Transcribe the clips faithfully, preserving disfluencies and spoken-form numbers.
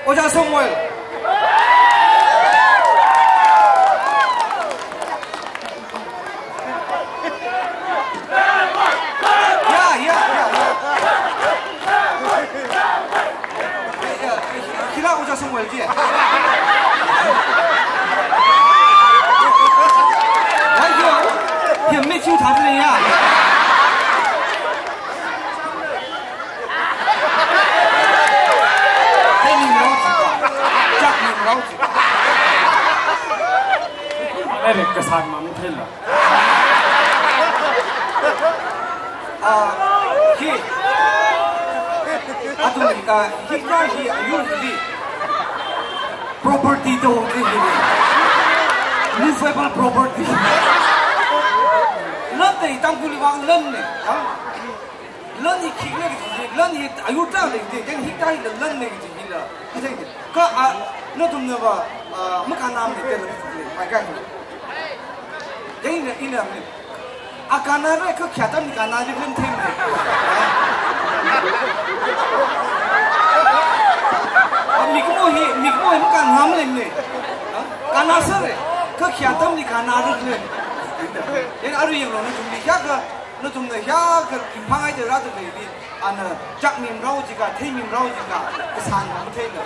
Ojā Samuel. Ya, ya, ya, ya. Ya, ya, hila Ojā Samuel chi. Why you? Him Matthew thāda ya. Theimingrao chi. Chakmingrao chi. Ere kasān mang thela. Ah, hi. Athum, ah, hi ka hi ayur hi. Property to hi hi. Movable property. Lan dei Tangkhulwui vang lan ne. Lan hi khikhala kaji, lan hi ayur ta lei de, then hi ta hi lan ne kaji hila. Ka a, nathumna va, ah, makānam ne te la, mai ka. Then ina, ina ne. A kānara kha khayātamli kānara kha themne. Ah, mikumo hi, mikumo hi makānam lei ne. Ah, kānasāra, kha khayātamli kānara kha. Then arui yanglu nathumli kayākha, nathumna kayākha ringphāngai da rāda leili, ana chakmingrao jiakha, theimingrao jiakha, kasān mang theila.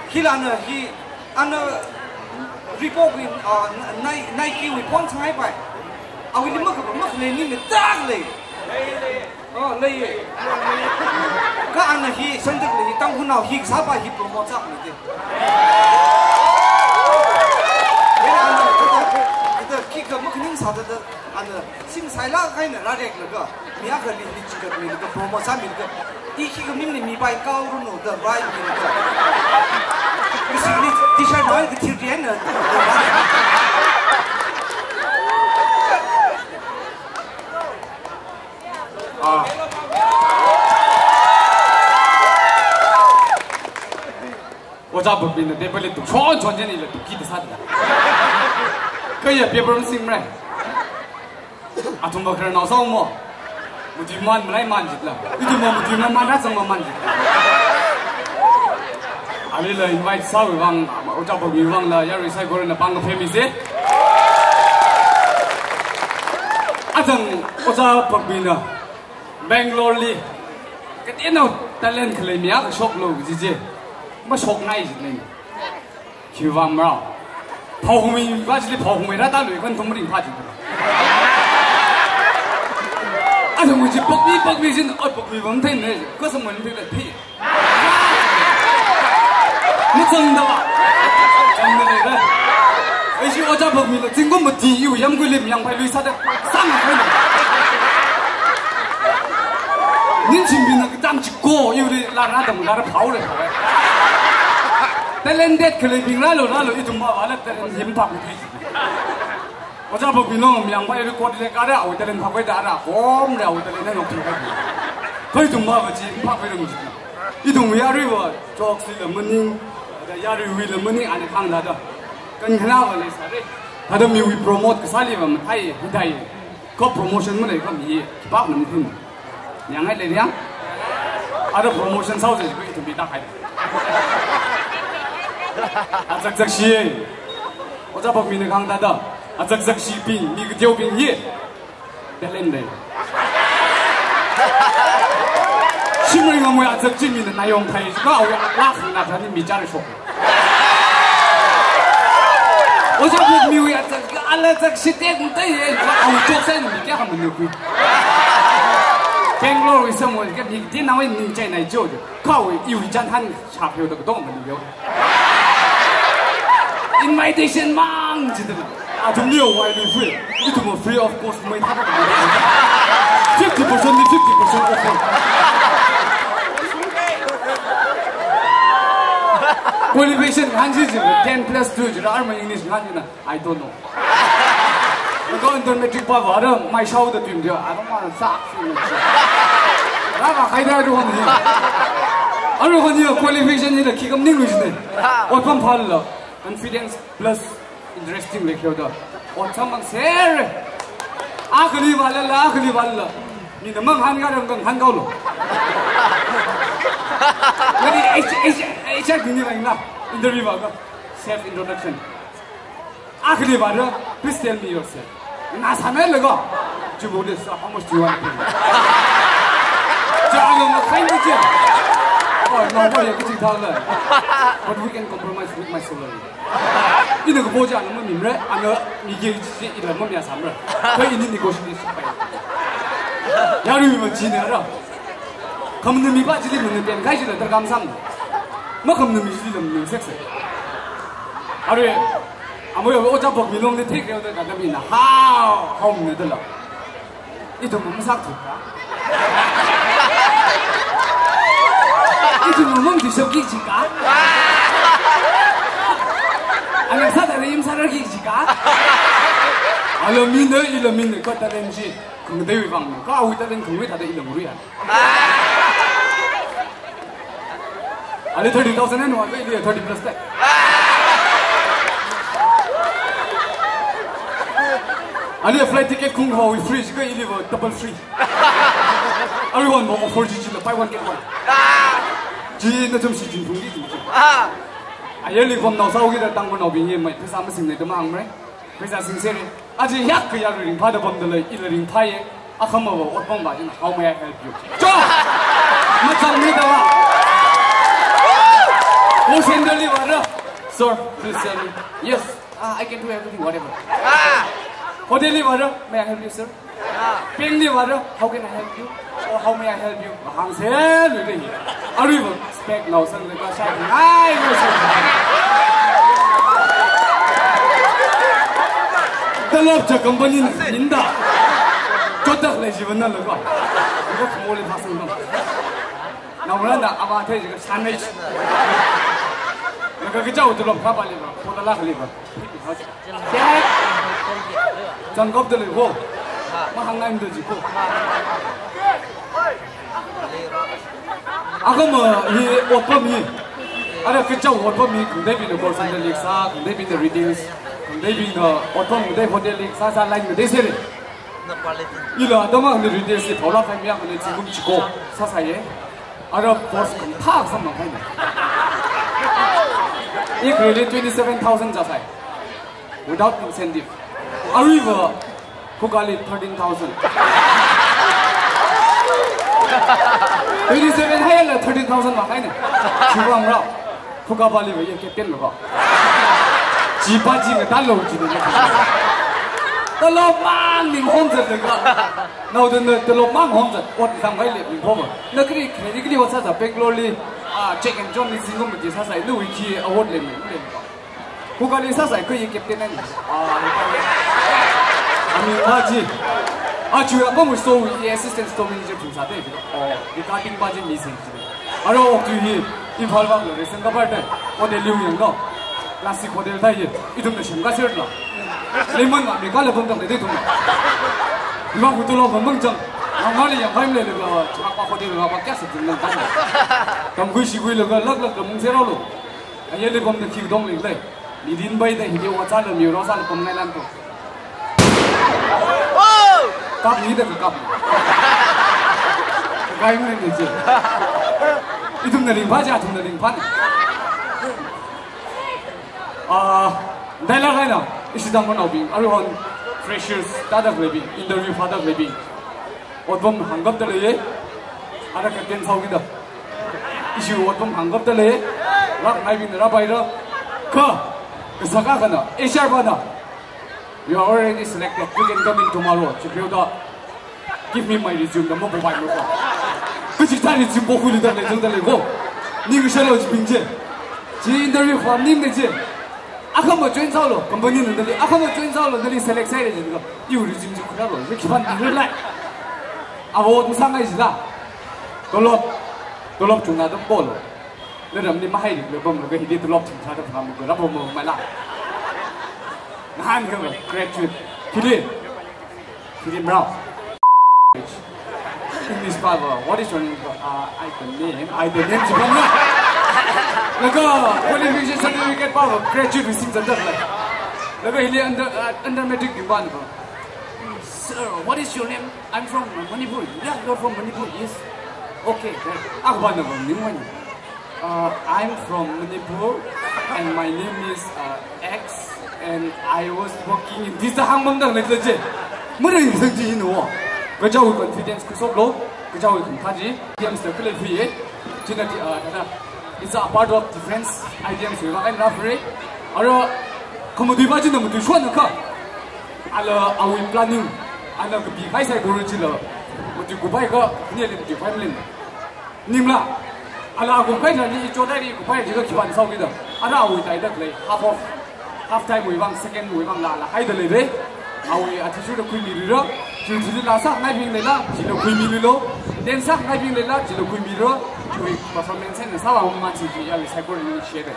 Hila na hi, ana Reebok wui, ah, Ni-, Nike wui phone sangaipai. Awuili makha, makhalei ning ne tak lei. Oh, lei ye. Kha ana hi, Shantak lei hi, Tangkhulnao hi kasāpa hi promote sāmi te. Then ana, ita, ita, khikha makhaning sāda da, ana, Singsailāk eina rāreklaga, mi akhali hi chikatmilaga, promote sāmilaga, i khikha mingli mipai kaoranu da rai milaga. Mashingli t-shirt mai kathir di eina. Ah. Ojā Bakmina table li tukchon chon chieina ila tukki da sāda. Kha ya paper masimra. Athumva khararnao sāmo. Matuiman malaiman jitla. Ithumva matuiman man rāzang maman jitla. Alila invite sāwui vang, Ojā Bakmiwui vangla, yarui saikorana pāng kaphemisa. Athang Ojā Bakmina Bangalore li kateonao talent khalei mi akha shoklu kaji chi mashokngai jitna. Khiwui vang marao. Phaohumi va chili phaohumi rātālui khan thum ringphā jitna. Athang chi Bakmi, Bakmi jin, oi Bakmi vang theinei. Kha Samuel thei la thei. Machangda ba. Changda leira. Ashi Ojā Bakmila zingkum mati iwui yamkuili mayangphailui sāda. Sāngai na. Ningshimbingna katam chiko iwuili lara tam lara phaora. Talented khaleibing rālu rālu ithumva vāla talent hi maphapthui. Ojā Bakmina mayangpai record le kare awui talent phaphaida ara, kom le awui talent na nok thingkai. Kha ithumva va chi phaphairang jina. Ithum yaruiva jokesli la maning, da yaruiwuila maning ana khangda da. Kankhanava leisāra. Thāda miwui promote kasāliva mathei, hidai. Kha promotion malei kha mi, khipākna mathei. Yangai lei yang. Ara promotion sāhaosa jiakha ithum mi tākahai. Azak zak shi. Ojā Bakmina khangda da. Azak zak shibing, mi kateobing hi. Talent lei. Shimrei ngamui azak chi mina nayong thai, kha awui lak na thani mi char shok. Ojā Bakmiwui azak, ala azak shitek mtei ye, awui jokes eina mi kayākha manukhui. Bangalore wui Samuel kha mi kateonao eina ning chainai jo. Kha awui iwui chānhan shapyo da katong manukhui. Invitation mang jitna. Athumli awui free. Ithumva free of cost mai thāda. Fifty percent li fifty percent off. Qualification ngahān chi jila, ten plus two jila, arma English ngahān jina, I don't know. Laga under matric pāva ara mai shaoda tui jila, I don't wanna suck. Rākahai da aruihon hi. Aruihon hi qualification hila khikha maninglu jina. Otpam phālala. Confidence plus interesting lei khioda. Ot samang ser. Akhali vālala, akhali vālala. Mina mangahān kha rang kang hān kaolo. Ngani, eh, eh, Nini laina interview vāka, self introduction. Akhali vāra, please tell me yourself. Na sāmei laga. Chibu this, uh, how much do you want to pay? Cha, ano na kain chi. Oh, no, boy, ya kiching thang la. But we can compromise with my salary. Ina kapo cha, ano mamimre, ano mi ye chi ila mamiya sāmre. Kha ini negotiation pai. Yarui ma chi ne ra. Khamna mi pa chili muna pen kai chila darkar masāmana. Makhamna mi chili lam nung sex. Arui, amoy ojā bok mi long ni thek reo da ka da mi na. How, how mi da la. Ithum masak thuk ka. Ithum mung di shok ki chi ka. Ana sa da rim sa ra ki chi ka. Alo mi ne, ilo mi ne, ko talent chi. Kung dei wi bang, ka wi talent kung wi ta da ilo ri ya. Ali thirty thousand and one, ili thirty plus tag. Ali flight ticket kung ho free, ka ili wo double free. Everyone wo offer ji ji la buy one get one. Ji na jam si jin thung ji ji. Ayali bom nao sao ki da tang bom nao bi ye mai, pheisā masing ne da ma hāng mai. Pheisā sing seri. Aja yak kaya ringphā da bom da lei, ila ringphā ye. Akhama wo ot bom ba ina, how may I help you? Cho! Machang mi da wa. Wo sender li vāra. Sir, please send me. Yes, uh, I can do everything, whatever. Hotel li vāra, may I help you, sir? Bank li vāra, how can I help you? Or how may I help you? Hāng se lu de. Arui wo spec nao sang le ka shai. Ai, nao sang. Talab cha company na inda. Chotak le jivan na laga. Ko mo le pasang na. Nao ra na aba the ji ka sandwich. Na ka kichao talab ka ba le ba. Ko talab le ba. Chang kop da lei ko. Ma hāng ngai da ji ko. Akhama hi ot bom hi. Ara kichao ot bom hi, kung dei bing na call center li sā, kung dei bing na retails, kung dei bing na ot bom, kung dei hotel li sā, sā line na dei seri. Ila dama ni retails li phaula khai mi ya ni zingkum chi ko sāsā ye. Ara boss kung thā sāmang khai na. Ik really twenty seven thousand ja sai. Without incentive. Arui wo, kukali thirteen thousand. Twenty seven hai la thirteen thousand wa kai ne. Chiwang rao. Kuka bali wo ye captain lo ko. Jipa ji ngatalo ji ne. Talab mang ning hom zat le ka. Nao da na talab mang hom zat. Ot sam kai le ning hom. Na kri kri kri wa sāsā Bangalore li. Ah, Jack and John li zingkum ji sāsā. Nu wiki award le me le. Kukali sāsā ko ye captain na ni. Ah, ami ba ji. Achu ya ba mu store assistant store manager phung sā te. Oh, recording ba ji mi sing ji. Aro ok tu hi Imphal ba lo resen ka ba te. Hotel liu yang lo. Classic hotel ta ye. Ithum na shem ka ser lo. Lemon ma mi ka le bom tang de ithum. Ima ku to lo bom mang chang. Ngali yang phai le le lo. Chak pa hotel lo ba kya sa jin nang ta. Tam gui shi gui lo ga lak lak ka mung se ro lo. Ayali bom na thiu dong lei lei. Nidin bai da hidi wa cha la mi ro sa la bom ngai lan to. Kap ni da kap. Kai ngai ni ji. Ithum na ring ba ja, ithum na ring ba. Ah, dai la kai na. Ishi dang nao bing. Everyone freshers ta da le bing. Interview pa da le bing. Ot bom hāngkap da lei, ara captain sao ki da. Ishi ot bom hāngkap da lei, rak ngai bing ra bai ra. Ka, ka saka ka na, H R pa na. You are already selected. You can come in tomorrow. Chi pyo da. Give me my resume da mo provide mo ko. Ka chi ta resume po ku li da lei, zong da lei ko. Ni ka shalo chi bing je. Chi interview form ni ne je. Akhama join sao lo, company na da lei. Akhama join sao lo, da lei select sai le je ko. Iu resume chi khura lo, mi khipan di lai. Avo tu sāngai jila. Tolop, tolop chungna dam bolo. Na ram ni mahai ni le bom ga hidi tolop chungna dam bom ga rabo mo mai la. Nahan ga graduate. Kili. Kili mrao. English pa ba, what is your name? Uh, I the name, I the name ji bom na. Laga qualification certificate pa ba, graduate receipt zan da lai. Laga hili under, uh, under matric di ba ni ba. Sir, what is your name? I'm from Manipur. Yeah, you're from Manipur. Yes. Okay, great. Ak ba na ba ning wani. Uh, I'm from Manipur and my name is uh, X and I was working in this hang mamdang like je. Mura sangji ino. Kachāwui confidence kusoklo, kachāwui kumkhaji. Games the kule fiye. China uh, it's a part of defense. I D M sui va and referee. Aro kamudu ba china mudu shwan ka. Ala awui planning. Ana kapi kai sai guru chila. Mudu kubai ka ni le mudu family. Ningla, ala akum kai nani icho dai ri kupai jiga kiban sao kida. Ara awui tai da klei, half of, half time wui vang, second wui vang la, la, hai da lei re. Awui atishu da khuimi rira, chil chil la sa, ngai bing lei la, chil da khuimi rilo. Den sa, ngai bing lei la, chil da khuimi rira, chui performance na sa wa man si ji ya, sai ko ni share.